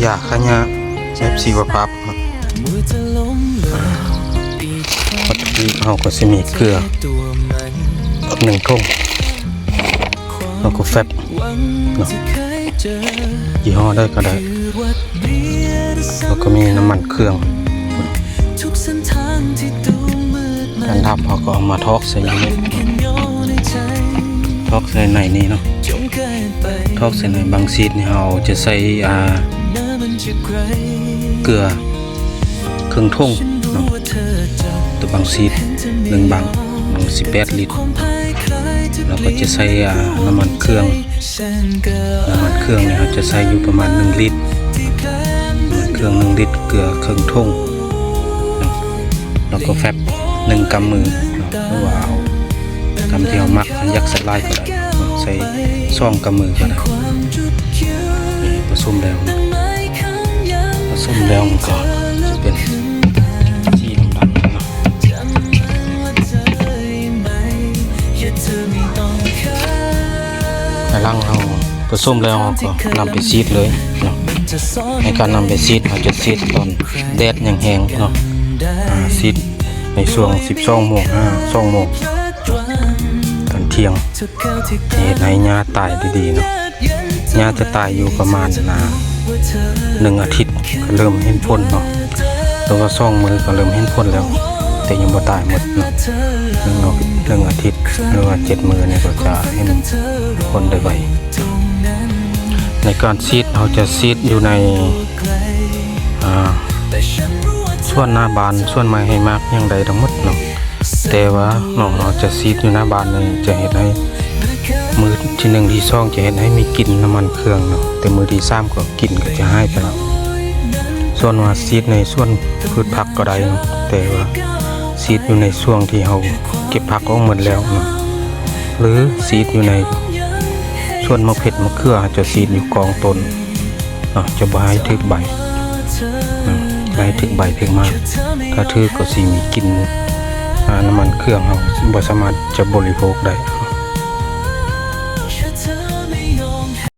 ຢາຂ້າຫຍ້າ ໃຊ້ຊີວະພາບ. ວັດຖຸດິບເຮົາກໍຊິມີເກືອໜຶ່ງຖົງ ແລ້ວກໍແຟັບເນາະ ຍີ່ຫໍ້ໃດກໍໄດ້ ແລ້ວກໍມີນ້ຳມັນເຄື່ອງ. ການດັບເຮົາກໍເອົາມາຖອກໃສ່ຢູ່ນີ້ ຖອກໃສ່ໃນນີ້ເນາະ ຖອກໃສ່ໃນບັງຊີດນີ້ ເຮົາຈະໃສ່ ອ່າ ເກືອເຄິ່ງຖົງເນາະ ຕົວບັງຊີດໜຶ່ງບັງ ມັນສິບແປດລິດ ແລ້ວກໍຈະໃສ່ ອ່າ ນ້ຳມັນເຄື່ອງ ນ້ຳມັນເຄື່ອງນີ້ເຮົາຈະໃສ່ຢູ່ປະມານໜຶ່ງລິດ ນ້ຳມັນເຄື່ອງໜຶ່ງລິດ ເກືອເຄິ່ງຖົງເນາະ ແລ້ວກໍແຟັບໜຶ່ງກຳມືເນາະ ຫຼືວ່າເອົາກຳທີ່ເຮົາມັກ ຄັນຢາກໃສ່ຫຼາຍກໍໄດ້ເນາະ ໃສ່ສອງກຳມືກໍໄດ້. ນີ້ປະສົມແລ້ວເນາະ ປະສົມແລ້ວມັນກໍຈະເປັນສີດຳໆເນາະ. ຫຼັງເຮົາປະສົມແລ້ວ ເຮົາກໍນຳໄປສີດເລີຍເນາະ. ໃນການນຳໄປສີດ ເຮົາຈະສີດຕອນແດດຍັງແຮງເນາະ ອ່າ ສີດໃນຊ່ວງສິບສອງໂມງຫາສອງໂມງຕອນທ່ຽງ ເຮັດໃຫ້ຫຍ້າຕາຍດີໆເນາະ. ຫຍ້າຈະຕາຍຢູ່ປະມານ ອ່າ ໜຶ່ງອາທິດ ກໍເລີ່ມເຫັນຜົນເນາະ ຫຼືວ່າສອງມື້ກໍເລີ່ມເຫັນຜົນແລ້ວ ແຕ່ຍັງບໍ່ຕາຍໝົດເນາະ. ໜຶ່ງອາທິດ ຫຼືວ່າເຈັດມື້ນີ້ກໍຈະເຫັນຜົນໄດ້ໄວ. ໃນການສີດ ເຮົາຈະສີດຢູ່ໃນ ອ່າ ສວນໜ້າບ້ານ ສວນໄມ້ໃຫ້ໝາກຫຍັງໄດ້ທັງໝົດເນາະ. ແຕ່ວ່າເນາະ ເຮົາຈະສີດຢູ່ໜ້າບ້ານນີ້ ຈະເຮັດໃຫ້ມື້ທີໜຶ່ງ ທີສອງ ຈະເຮັດໃຫ້ມີກິ່ນນ້ຳມັນເຄື່ອງເນາະ ແຕ່ມື້ທີສາມກໍກິ່ນກໍຈະຫາຍໄປແລ້ວ. ສ່ວນວ່າສີດໃນສວນພືດຜັກກໍໄດ້ເນາະ ແຕ່ວ່າສີດຢູ່ໃນຊ່ວງທີ່ເຮົາເກັບຜັກອອກໝົດແລ້ວເນາະ ຫຼືສີດຢູ່ໃນສວນໝາກເຜັດໝາກເຂືອ ເຮົາຈະສີດຢູ່ກອງຕົ້ນ ເນາະ ຈະບໍ່ໃຫ້ຖືກໃບ ອາ ບໍ່ໃຫ້ຖືກໃບຖືກໝາກ ຖ້າຖືກກໍຊິມີກິ່ນ ອາ ນ້ຳມັນເຄື່ອງ ເຮົາບໍ່ສາມາດຈະບໍລິໂພກໄດ້.